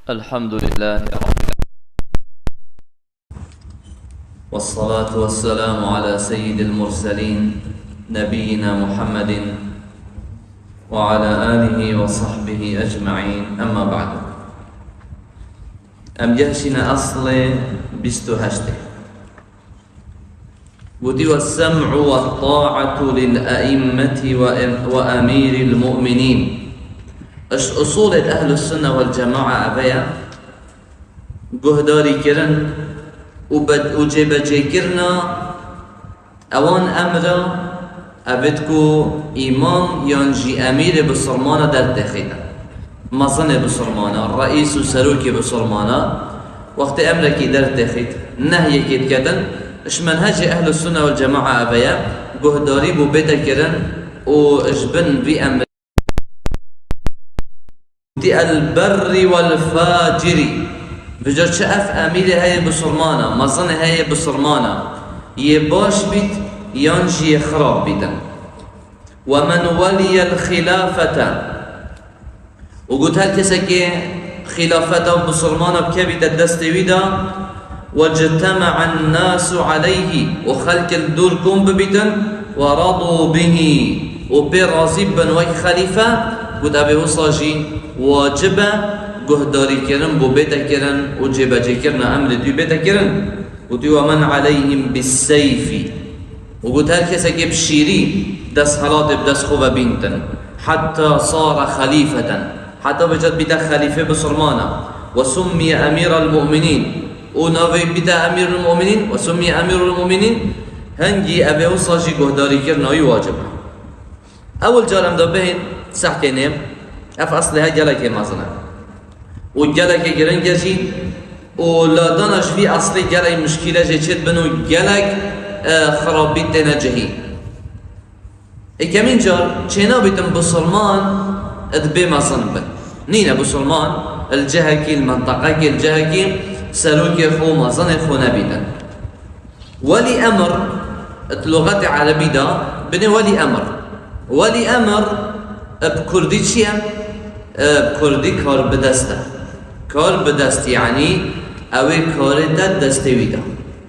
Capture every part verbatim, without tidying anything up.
الحمد لله رب العالمين. والصلاة والسلام على سيد المرسلين نبينا محمد وعلى آله وصحبه أجمعين. أما بعد. Em gehşîne eslê bîst û heştê. Gotî, "والسمع والطاعة للأئمة وأمير المؤمنين." Ji usulê Ehlus Sunne vel Cema'a eve ye, guhdarîkirin û be-, û cêbecêkirina ewan emra, evêt ku îmam yan jî emîrê bisilmana dertêxîtin. Mezinê bisilmana, reîs û serokê bisilmana, wextê emrekî dertêxît, nehyekê diketin, ji menhecê Ehlus Sunne vel Cema'a eve ye, guhdarî bo bête kirin û ji bin vî emrê Ti el berri vel faciri. Vêca çi ev emîrê heye bisilmana, mezinê heye bisilmana, yê baş bît yan jî yê xirab bîtin. Ve men weliyel xilafete. Û got, her kesekê xilafeta bisilmana bikevîte destê wî de, وَاجْتَمَعَ النَّاسُ عَلَيْهِ، û xelk li dûr kom bibîtin, وَرَضُوا بِهِ، û pê razî bibin wek xelîfe, got, ev ê wisa jî wacib e guhdarîkirin bo bête kirin û cêbecêkirina emrê dû bête kirin. Gotî, وَمَنْ عَلَيْهِمْ بِالسَّيْفِ، û got, her kesekê bi şîrî desthilatê bi dest xwe ve bîntin. حَتَّى صَارَ خَلِيفَةً، heta vêca bîte xelîfê bisilmana. وَسُمِّيَ أَمِيرَ الْمُؤْمِنِينَ، û navê bîte Emîrul Mu'minîn, وَسُمِّيَ أَمِيرُ الْمُؤْمِنِينَ، hingî ev ê wisa jî guhdarîkirina wî wacib e. Ewil car em dibihên sehkê nêm, ev eslê he gelekê mezin e. Û gelekê giring e jî, û ladana ji vî eslê gelek mişkîle jê çêdibin û gelek, e, xirabî têne cihî. Êkemîn car çênabîtin bisilman dibê mezin bin. Nîne bisilman li cihekî, li menteqekê, li cihekî serokê xwe û mezinê xwe nebîtin. Welî emir, di luxetê erebî de binê welî emir. Welî emir, e, bi kurdî çi ye? E, bi kurdî karbidest e. Karbidest, yanî ew ê karê te destê wî de.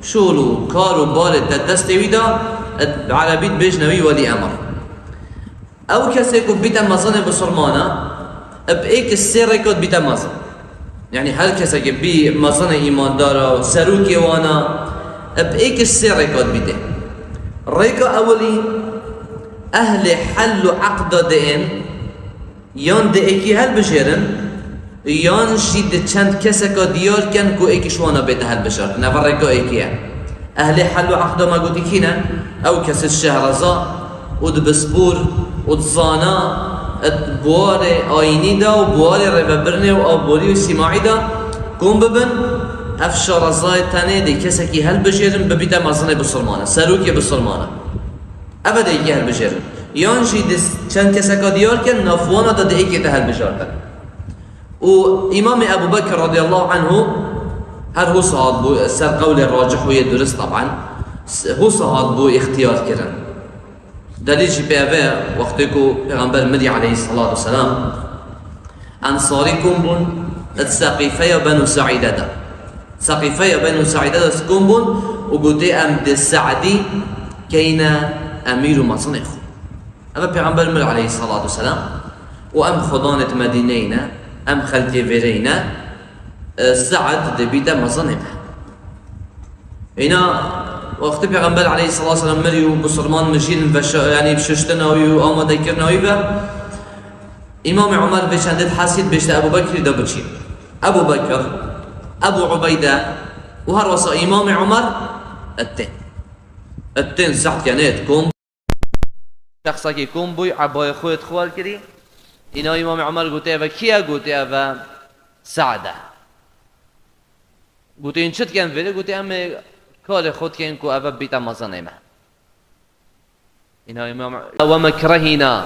Şûl û kar û barê te destê wî de, e, bi erebî dibêjne wî welî emir. Ew kesê ku bîte mezinê bisilmana, bi êk sê rêka dibîte mezin. Yanî her kesekê bî mezinê îmandara, serokê wana, bi êk sê rêka dibîte. Rêka ewilî, ehlê hel û eqda diên, yan di êkî helbijêrin, yan jî di çend keseka diyar ken ku êkî ji wana bête helbijartin. Ev rêka êkî ye. Ehlê hel û eqda me gotî kî ne? Ew kesê şehreza û dibispor û dizana di buwarê ayînî de û buwarê rêvebirinê û avborî û sîmaî de kom bibin, ev şarezayê tenê dê kesekî helbijêrin, bibîte mezinê bisilmana, serokê bisilmana. Ev e dê êkê helbijêrin. Yan jî di çend keseka diyar ken, nav wana de dê êkê te helbijartin. Û Îmamê Ebû Bekir radiyallahu anhu her husa hat bû, ser qewlê racih û yê durist taban, s-, husa hat bû îxtiyar kirin. Delîl jî pê ev e, wextê ku Pêxember mirî aleyhisselatu vesselam, Ensarî kom bûn di Seqîfeya Benu Seîde de. Seqîfeya Benu Seîde de kom bûn û gotê, em dê Se'dî keyne emîr û mezinê xwe. Ev e Pêxember mir aleyhisselatu vesselam û em xudanê di Medîneyê ne, em xelkê vêreyê ne, e, Se'd dê bîte mezinê me. Îna wextê Pêxember aleyhisselatu vesselam mirî û bisilman mijîn veşa-, yanî şuştina wî û amadekirina wî ve, Îmamê Omer vê çendê dihesî dibêjte Ebû Bekirî de biçî. Ebû Bekir, Ebû Ubeyde û her wesa Îmamê Omer etên. Etên Se'd kenê et kom. Şexsekî kom bûy, ebayê xwe et xwar kirî. Îna Îmamê Omer gotê, "Eve kî ye?" Gotê, "Eve Se'd e." Gotê, "Hîn çi dikin vêrê?" Gotê, "Em ê karê xwe dikin ku eve bîte mezinê me." Îna Îmam, "Ve mekrehîna",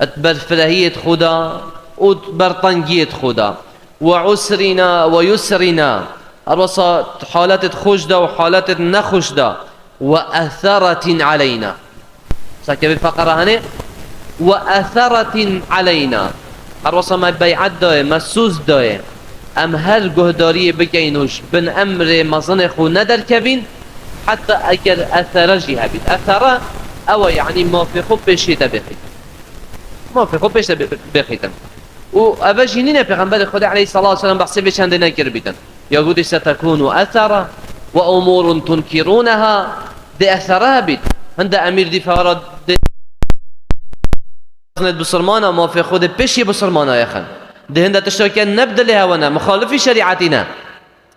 et berfirehiyê xwe da û bertengiyê xwe da. "Ve usrîna ve yusrîna", her wesa haletê xweş da û haletê nexweş da. "Ve etheretîn aleyna." Sake vê feqera hene. "Ve etheretîn aleyna." Her wesa me bey'et dayê, me sûz dayê. Em her guhdariyê bikeyn û ji bin emrê mezinê xwe nederkevîn, heta eger esere jî hebît. Esere ew e, yanî mafê xwe pêşê te bixîtin. Mafê xwe pêş te bi-, bixîtin. Û eve jî nîne Pêxemberê Xwedê aleyhissalatu vesselam behsê vê çendê nekiribîtin. Ya gotî, "Setekûnu esere ve umûrun tunkirûneha." Dê esere hebît. Hinde emîr dî fewra dê Bisilmana, mafê xwe dê pêşî bisilmana yexin. Dê hinde tişta ke ne bi dilê hewe ne, muxalifî şerîetî ne.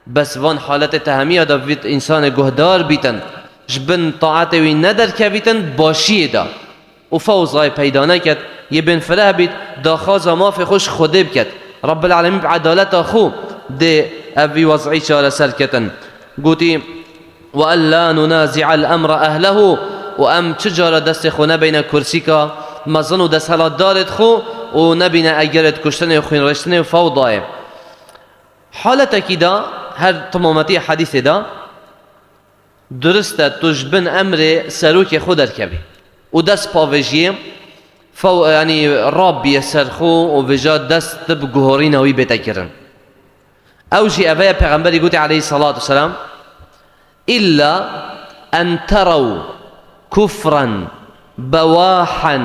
Bes van haletê te hemiya de vît însanê guhdar bîtin, ji bin taetê wî nederkevîtin, başiyê de. Û fewzayê peyda neket, yê bên fireh bît, daxwaza mafê xwe ji Xwedê biket. Rabbil Alemîn bi edaleta xwe dê ev vî wezî çareser ketin. Gotî, "Ve ella nunazi'el emra ehlehu", û em çi cara destê xwe nebeyne kursîka mezin û desthilatdarê xwe û nebîne egerê kuştinê û xwînreştinê û fewdayê. Haletekî de, her timametiyê hedîsê de, durist e tu ji bin emrê serokê xwe derkevî û dest pavêjiyê few-, yanî rabiyê ser xwe û vêja dest bi guhorîna wî bête kirin. Ew jî eve ye, Pêxemberî gotî aleyhissalatu vesselam, "Illa en terew kufran bewahan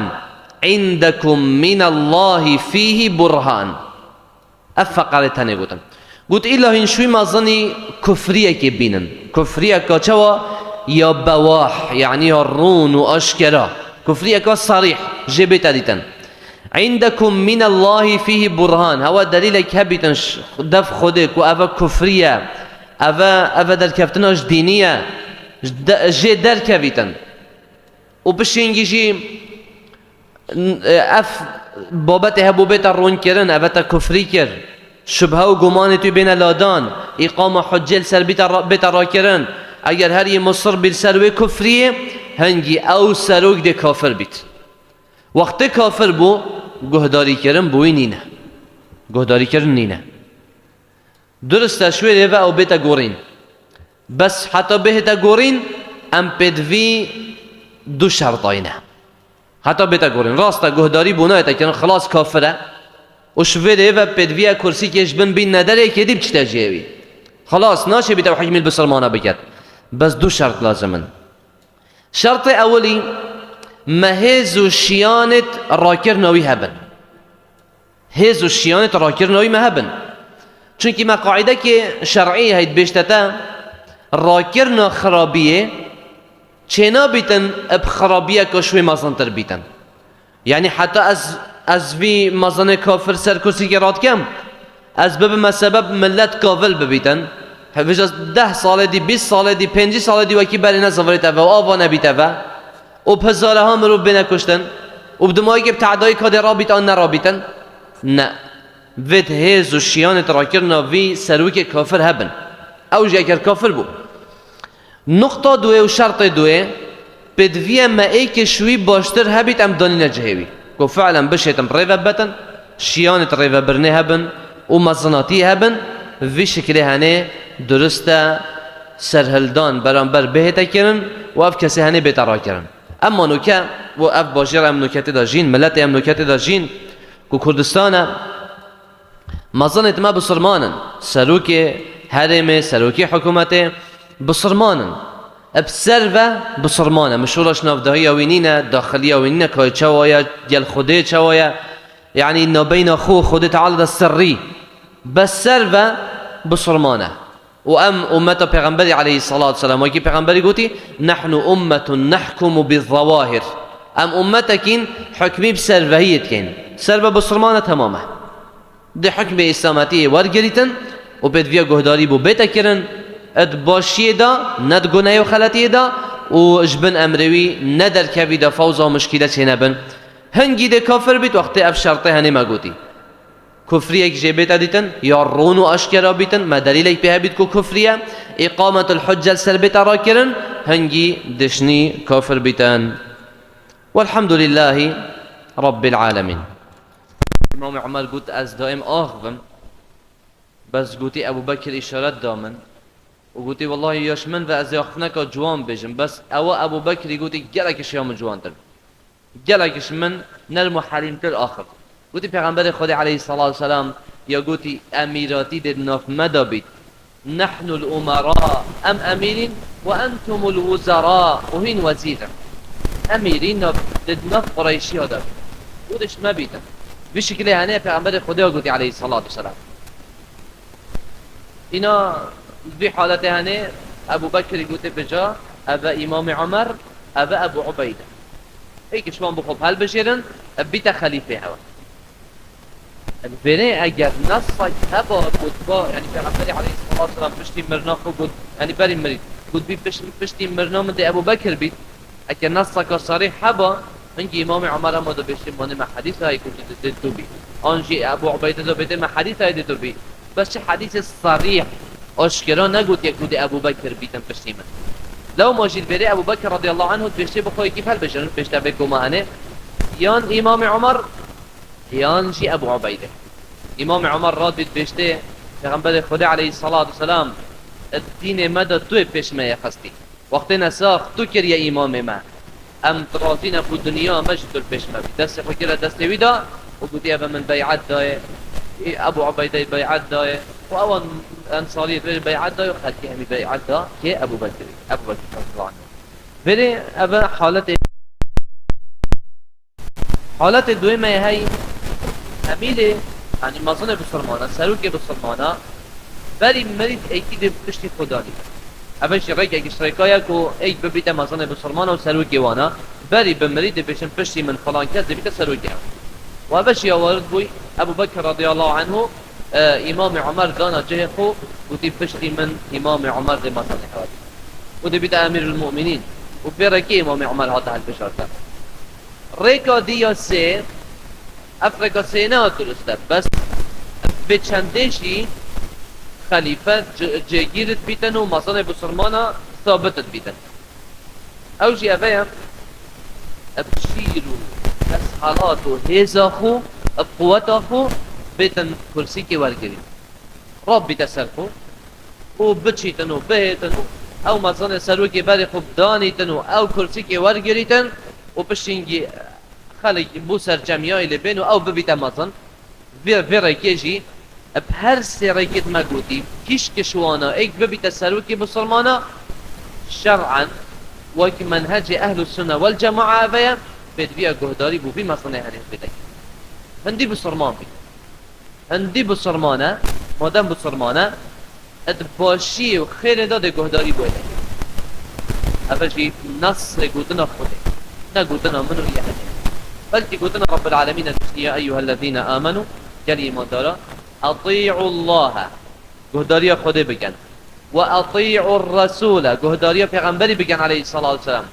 indekum minallahi fîhi burhan." Ev feqarê tenê gotin. Got, "Îlla hîn şûy mezinî kufriyekê bînin." Kufriyeka çawa? Ya bewah, yanî ya rûn û aşkera. Kufriyeka sarîh, jê bête dîtin. "Indekum minallahi fîhi burhan." Hewa delîlek hebîtin ş-, dev Xwedê ku eve kufrî ye, eve, eve derkeftina ji dînî ye, ji de-, jê derkevîtin. Û pişingî jî n-, ev babetê hebû bête rûnkirin, eve te kufrî kir. Şubhe û gumanê tu bêne ladan, îqama huccê li ser bîte ra-, bête rakirin. Eger her yê musir bî li ser wê kufriyê, hingî ew serok dê kafir bît. Wextê kafir bû, guhdarîkirin bi wî nîne. Guhdarîkirin nîne. Durist e, şwêrê ve ew bête gorîn. Bes heta bihête gorîn, em pêdivî du şertayî ne. Heta bête gorîn. Rast e, guhdarî bû nayête kirin, xilas kafir e. Û şwêrê ve pêdiviye kursîkê ji bin bîn nederê kêdî biçite cihê wî. Xilas, naşê bîte ew hikmî li bisilmana biket. Bes du şert lazim in. Şertê ewilî, me hêz û şiyanêt rakirina wî hebin. Hêz û şiyanêt rakirina wî me hebin. Çunkî me qaîdekê şer'î heyt bêjte te, rakirina xirabiyê çênabîtin bi xirabiyeka ji wê mezintir bîtin. Yanî heta ez, ez vî mezinê kafir ser kursîkê radikem, ez bibime sebeb millet kafir bibîtin. Hevîja deh salê dî, bîst salê dî, pêncî salê dî wekî berê nezivirîte ve û ava nebîte ve û bi hezaraha mirov bêne kuştin û bi dimayekê bi te'dayî kadê rabît an nerabîtin? Ne. Vêt hêz û şiyanêt rakirina vî serokê kafir hebin. Ew jî eger kafir bû. Nuqta duê û şertê duê, pêdiviye me êkê ji wî baştir hebît em danîne cihê wî. Ku fi'len bişêtin rêvebetin, şiyanêt rêvebirinê hebin û mezinatiyê hebin, vî şikilê henê durist e serhildan beramber bihête kirin û ev kesê henê bête rakirin. Emma nûke û ev bajêr em nûke tê de jîn, miletê em nûke tê de jîn, ku Kurdistan e, mezinêt me bisilman in. Serokê herêmê, serokê hikûmetê bisilman in. Bi ser ve bisilman e. Mişûra ji navdahiya wî nîne, daxiliya wî nîne, kayê çawa ye, gel Xwedê çawa ye. Yanî nabeyna xwe û Xwedê Teala de sirrî. Bes ser ve bisilman e. Û em ummeta Pêxemberî aleyhissalatu vesselam, wekî Pêxemberî gotî, "Nehnu ummetun nehkumu bizzawahir." Em ummetekîn hukmî bi servehiyê dikeyn. Ser ve bisilman e, temam e. Di hukmê îslametiyê wergirîtin û pêdiviya guhdarî bû bête kirin, di başiyê de, ne di guneyê û xeletiyê de û ji bin emrê wî nederkevî de fewza û mişkîle çênebin. Hingî dê kafir bît, wextê ev şertê henê me gotî. Kufriyek jê bête dîtin, ya rûn û aşkera bîtin, me delîlek pê hebît ku kufrî ye, îqametul hucce li ser bête rakirin, hingî dişnî kafir bîtin. Welhamdulîllahî Rabbil Alemîn. Îmamê Umer got, ez daîm axivim, bes gotî Ebû Bekir îşaret da min û gotî, wellahî ya ji min ve ez ê axiftineka ciwan bêjim, bes ewa Ebû Bekirî gotî gelek ji ya min ciwantir. Gelek ji min nerm û helîmtir axivt. Gotî, Pêxemberê Xwedê aleyhissalatu vesselam Ya gotî, emîratî dê di nav me de bît. Nehnul umera, em emîrîn, we entumul wuzera, û hîn wezîr in. Emîrî nav, dê di nav Qureyşiya de bît. Û dê ji me bîtin. Vî şikilê hene Pêxemberê Xwedê ya gotî aleyhissalatu vesselam. Îna vî haletê hene Ebu Bekirî gotê bêja, ev e Îmamê Omer, ev e Ebu Ubeyde. Êkî ji wan bi xwe helbijêrin, ev bîte xelîfê hewe. Li vêrê eger nesek heba gotba, yanî Pêxemberî aleyhissalatu vesselam piştî mirina xwe got, yanî berî mirî, got bî piş-, piştî mirina min dê Ebu Bekir bît. Eger neseka sarîh heba, hingî Îmamê Omer hema dibêjê manê me hedîsa yê ku tu dê tu bî. An jî Ebu Ubeyde dibêjê me hedîsa yê dê tu bî. Bes çi hedîsê sarîh, aşkera negotiye ku dê Ebu Bekir bîtin piştî min. Lewma jî li vêrê Ebu Bekir radiyallahu anhu dibêjê bi xwe yekî helbijêrin pêş te vê koma hene. Yan Îmamê Omer, yan jî Ebu Ubeyde. Îmamê Omer radî dibêjtê, Pêxemberê Xwedê aleyhissalatu vesselam, di dînê me de tu yê pêş me yê xistî. Wextê nesax tu kiriye îmamê me. Em dirazîne ku dinya me ji tu pêş me bî. Destê xwe kire destê wî de û gotî, ev e min bey'et daye. Ê, Ebu Ubeydeyê bey'et daye. Û ewan ensariyê vê bey'et daye û xelkê hemî bey'et da kê? Ebu Bekirî. Ebu Bekir radiyallahu anhu. Vêrê ev e haletê Haletê duyê me heye, emîrê, yanî mezinê bisilmana, serokê bisilmana, berî mirî êkî dê piştî xwe danî. Ev jî rêkek ji rêka ye ku êk bibîte mezinê bisilmana û serokê wana, berî bi mirî dê bêjin piştî min filan kes dê bîte serokê ew. Û ev jî ya warid bûy, Ebu Bekir radiyallahu anhu, e, Îmamê Omer dana cihê xwe, gotî piştî min Îmamê Omer dê mezinê ew bî. Û dê bîte Emîrul Mu'minîn. Û vê rêkê Îmamê Omer hate hilbijartin. Rêka dî ya sê, ev rêka sê ne durist e, bes vê çendê jî xelîfe ci-, cêgîr dibîtin û mezinê bisilmana sabit dibîtin. Ew jî ev e, bi şîr û desthelat û hêza xwe, bi quweta xwe bêtin kursîkê wergirî. Rabîte ser xwe û biçîtin û bihêtin û ew mezinê serokê berê xwe bidanîtin û ew kursîkê wergirîtin û piştîngî xelk bû serçemiyayê lê bên û ew bibîte mezin. Vê, vê rêkê jî bi her sê rêkê me gotî, kîş kişwana êk bibîte serokê bisilmana, şer'en wek menhecê Ehlus Sunne wel Cema'a ev e, pêdiviya guhdarî bo vî mezinê henê bide. Hindî bisilman bî. Hindî bisilman e, madem bisilman e, di başiyê û xêrê de dê guhdarî bo wê neke. Ev jî nesê gotina Xwedê, ne gotina min û yê hene. Belkî gotina Rabbil Alemîn e, dibêjin, "Ya eyyuhellezîne amenû", gel îmandara, "etî'ullahe", guhdariya Xwedê bikin. "Ve etî'ur resûle", guhdariya Pêxemberî bikin aleyhissalatu vesselam.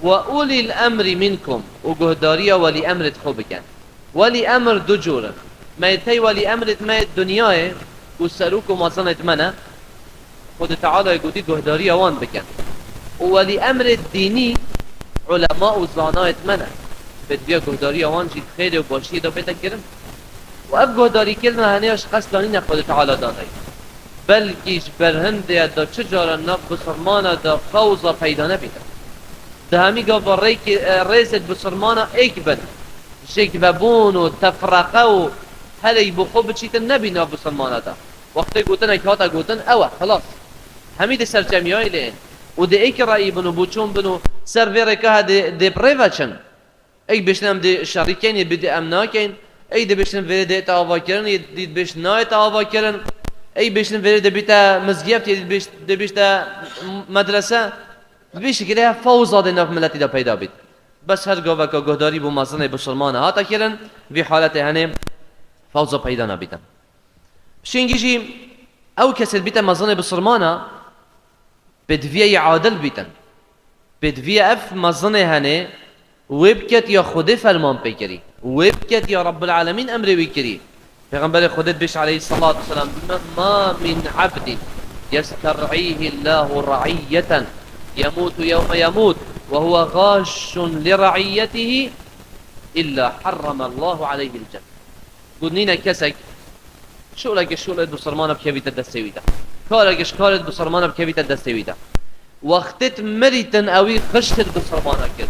"Ve ulîl emrî minkum", û guhdariya welî emrê xwe bikin. Welî emr du cûr in. Me yê tey welî emrê me yê dinyayê û serok û mezinê me ne. Xwedê Teala yê gotî guhdariya wan bikin. Û welî emrê dînî ulema û zanayê me ne. Pêdiviya guhdariya wan jî di xêrê û başiyê de bête kirin. Û ev guhdarîkirina hene ya ji qesta nîne Xwedê Teala danayî. Belkî ji ber hindê de çi cara nav bisilmana de fewza peyda nebîte. Di hemî gava rêkê, e, rêzê bisilmana êk bin. Jêkvebûn û tefreqe û herêk bi xwe biçîtin nebî nav bisilmana de. Wextê gotinek hate gotin, ew e, xilas. Hemî dê serçemiyayê lê yên. Û dê êkî reyî bin û boçûn bin û ser vê rêka he dê, dê bi rê ve çin. Êk bêjin em dê şerî keyn, yê bidî em nakeyn. Êk dê bêjin vêrê dê te ava kirin, yê dî dibêjin nayê te ava kirin. Êk bêjin vêrê dê bîte mizgeft, yê dî dibêj-, dê bîjte medrese. Bi vî şikilê he fewza dê nav miletî de peyda bît. Bes her gaveka guhdarî bo mezinê bisilmana hate kirin, vî haletê henê fewza peyda nabîte. Şingî jî ew kesê dibîte mezinê bisilmana, pêdiviye yê adil bîtin. Pêdiviye ev mezinê henê, wê biket ya Xwedê ferman pê kirî. Wê biket ya Rabbil Alemîn emrê wî kirî. Pêxemberê Xwedê dibêje aleyhissalatu vesselam, "Ma min abdin yester'îhillahu re'iyyeten yemutu yewme yemut ve huve gâşşun li re'iyyetihi illa harramallahu aleyhil cenne." Got, nîne kesek şolekê şolê bisilmana bikevîte destê wî de. Karekê ji karê bisilmana bikevîte destê wî de. Wextê tu mirîtin ewî xiştê bisilmana kir.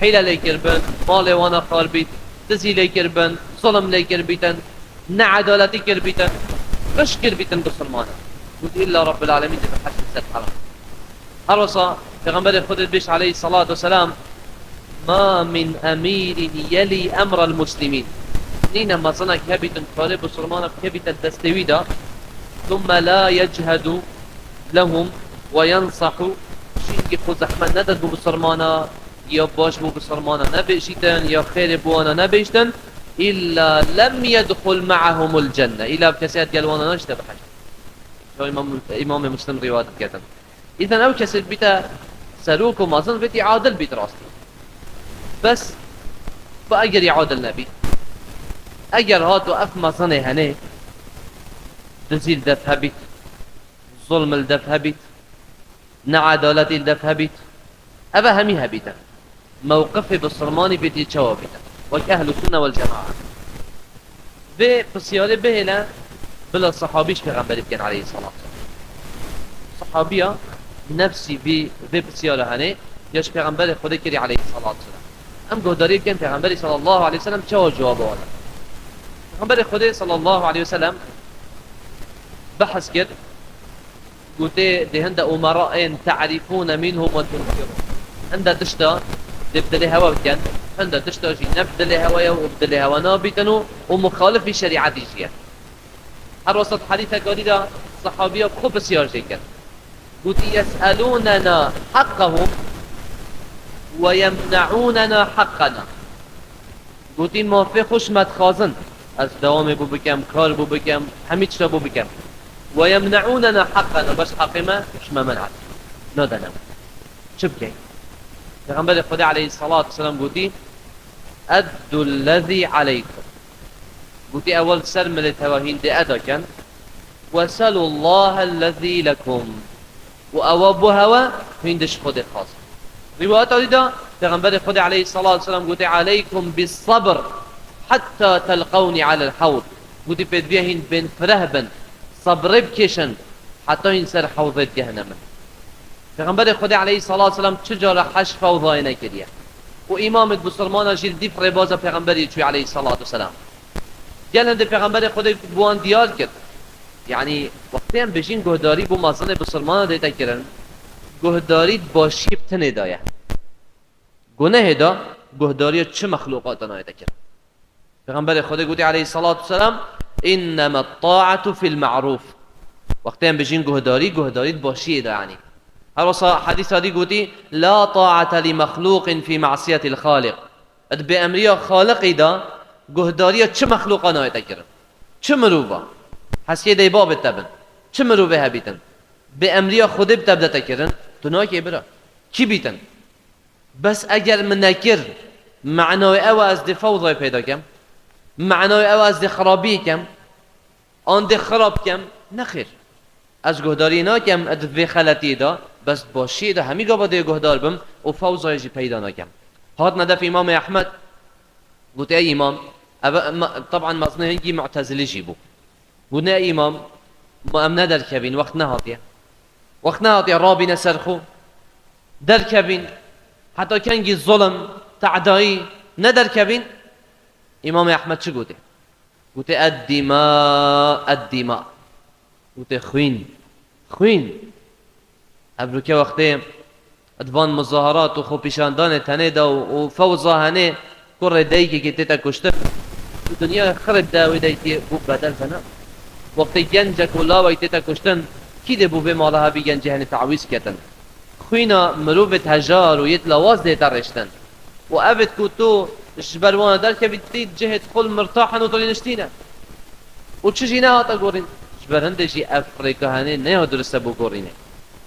Hîle lê kiribin, malê wana xarbît, dizî lê kiribin, zulm lê kiribîtin. ne edaletî kiribîtin, xiş kiribîtin bisilmanan. Gotî, îlla Rabbul Alemîn dê bi heşt ser heram. Her wisa Pêxemberê Xwedê dibêje aleyhissalatu vesselam, "Ma min emîrin yelî emrel muslimîn." Nîne mezinek hebîtin, karê bisilmana bikevîte destê wî de, "Thumme la yechedû lehum ve yensahu." Şîngî xwe zehmet nede bo bisilmana, ya baş bo bisilmana nebêjîtin, ya xêrê bo wana nebêjtin, "Îlla lem yedxul me'ahumul cenne." Îlla ev kesê gel wana naşte bi heşt. Ya Îmam, Îmamê Muslim rîwayet diketin. Îzen ew kesê bîte serok û mezin vêtî adil bît rastî. Bes bi egerî adil nebît. Eger hato ev mezinê henê, dizî li dev hebît, zulm li dev hebît, needaletî li dev hebît, ev e hemî hebîtin. Mewqifê bisilmanî vêtî çawa bîtin? Wek Ehlus Sunne wel Cemaa. Vê pisyarê bihêle bila sahabî ji Pêxemberî bikin aleyhissalatu vesselam. Sahabiya nefsî vî, vê pisyara henê ya ji Pêxemberê Xwedê kirî aleyhissalatu vesselam. Em guhdarî bikin Pêxemberî sallallahu aleyhi ve sellem çawa cewaba wan da. Pêxemberê Xwedê sallallahu aleyhi ve sellem behs kir, gotê, dê hinde umera ên te'rifûne minhum ve tunkirûn. Hinde tişta dê bi dilê hewa bikin, hinde tişta jî ne bi dilê hewa ye û bi dilê hewa nabîtin û, û muxalifî şerîetî jî ye. Her wisa di hedîseka dî de sahabiya bi xwe pisyar jê kir. Gotî, "Yes'elûnena haqqahum ve yemne'ûnena haqqena." Gotî, "Mafê xwe ji me dixwazin. Ez dewamê bo bikem, kar bo bikem, hemî tişta bo bikem. Ve yemne'ûnena haqqena, bes heqê me ji me men'a dikin. Nadene me. Çi bikeyn?" Pêxemberê Xwedê aleyhissalatu vesselam gotî, "Eddullezî aleykum." Gotî, "Ewel ser milê tewa hîn dê eda ken. Ve selullahellezî lekum." Û ewa bo hewe hîn dê ji Xwedê xwazin. Rîwayeta dî de Pêxemberê Xwedê aleyhissalatu vesselam gotê, "Aleykum bis sabr hatta telqewnî alel hewd." Gotî, "Pêdiviya hîn bên fireh bin, sebrê bikêşin, heta hîn ser hewzê digehine min." Pêxemberê Xwedê aleyhissalatu vesselam çi cara heş fewzayê nekiriye. Û îmamêk bisilmana jî li dîf rêbaza Pêxemberî çûye aleyhissalatu vesselam. Gel hindê Pêxemberê Xwedê bi wan diyar kir. Yanî, wextê em bêjîn guhdarî bo mezinê bisilmana dête kirin, guhdarî di başiyê bi tinê de ye. Gunehê de guhdariya çi mexlûqata nayête kirin. Pêxemberê Xwedê gotî aleyhissalatu vesselam, "Inneme ta'atu fil ma'ruf." Wextê em bêjîn guhdarî, guhdarî di başiyê de yanî. Her wisa hedîsa dî gotî, "La ta'ate li mexlûqin fî ma'siyetil Xaliq." Di bêemriya Xaliqî de guhdariya çi mexlûqa nayête kirin? Çi mirova? Hesiyê dê babê te bin. Çi mirovê hebîtin? Bêemriya Xwedê bi te bidete kirin? Tu nakê bira. Kî bîtin? Bes eger min nekir, manayê ew e ez dê fewzayê peyda kem? Manayê ew e ez dê xirabiyê kem? An dê xirab kem? Nexêr. Ez guhdarî nakem di vê xeletiyê de, bes di başiyê de hemî gava dê guhdar bim û fewzayê jî peyda nakem. Hatine def Îmamê Ehmed, gotê, ey Îmam, ev, ma, teban mezinê hingî Mu'tezilî jî bû. Gotine, ey Îmam, ma em nederkevîn, wext nehatiye. Wext nehatiye, rabîne ser xwe. Derkevîn, heta kengî zulm, te'dayî, nederkevîn. Îmamê Ehmed çi gotê? Gotê, "Eddîma, eddîma." Gotê, "Xwîn, xwîn." Evroke wextê di van muzaharat û xwepîşandanê tenê de û, û fewza henê kurê dayikekê tête kuştin. Di dinyayê xirê dawê dayikê bû bedel vena. Wextê gencek û lawek tête kuştin, kî dê bo vê mala hevî gencê henê tawîz ketin? Xwîna mirovê hejar û yê lawaz dê te rêştin. Û evêt ku tu ji ber wana derkevî, tî cihê xwe li mirtahin û tu lê niştîne. Û çi jî nehate gorîn. Ji ber hindê jî ev rêka henê neya duriste bo gorînê.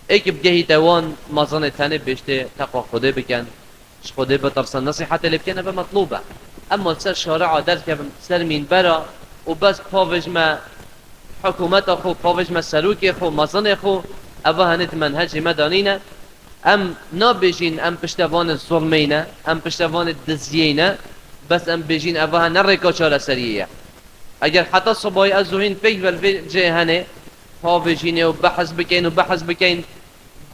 Ê ki bigehîte wan mezinê tenê bêjtê teqwa Xwedê bikin, ji Xwedê bitirsin, nesîhetê lê bikin, ev metlûb e. Ema li ser şaria derkevin, ser mînbera û bes pavêj me hikûmeta xwe, pavêj me serokê xwe, mezinê xwe, eva henê di menhecê me de nîne. Em nabêjîn em piştevanê zulmê ne, em piştevanê diziyê ne, bes em bêjîn eva ne rêka çareseriyê ye. Eger heta sibayî ez û hîn pêk ve li vê cihê henê pavêjînê û behs bikeyn û behs bikeyn,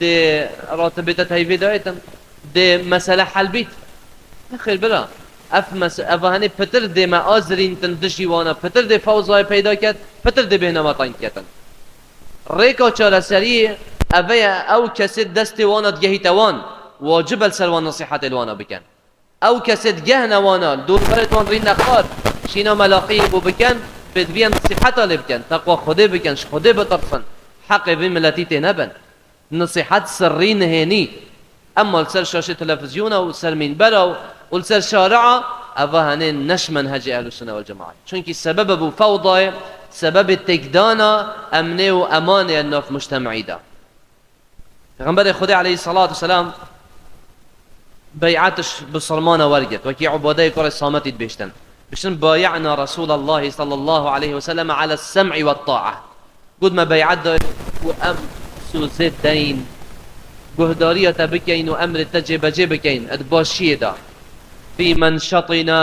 dê ratibê te teyvê dayêtin, dê mesele hel bît. Nexêr bira. Ev mes-, ev hanê pitir dê me azirîntin dijî wana, pitir dê fewzayê peyda ket, pitir dê bêhna me teng ketin. Rêka çareseriyê ev e, ew kesê destê wana digehîte wan, wacib e li ser wan nesîhetê li wana bikin. Ew kesê digehne wana, li dorberê wan rîne xar, şîna melaqiyê bû bikin, pêdiviyên nesîheta lê bikin, teqwa Xwedê bikin, ji Xwedê bitirsin, heqê vî miletî tê nebin. Nesîhet sirrî nihênî. Emma li ser şaşê televizyona û ser mînbera û, û li ser şaria, eva henê ne ji menhecê Ehlus Sunne wal Cemaat. Çunkî sebebe bû fewdayê, sebebê têkdana emnê û emanê li nav mujtemî de. Pêxemberê Xwedê aleyhissalatu vesselam bey'et ji bisilmana wergirt. Wekî Ubadeyê kurê Sametî dibêjtin. Biştin, "Baya'na Resûlallahi sallallahu aleyhi ve sellem ala sem'i ve ta'a." Got, "Me bey'et dayê ku em sozê deyn, guhdariya te bikeyn û emrê te cêbecê bikeyn, di başiyê de. Fî menşetina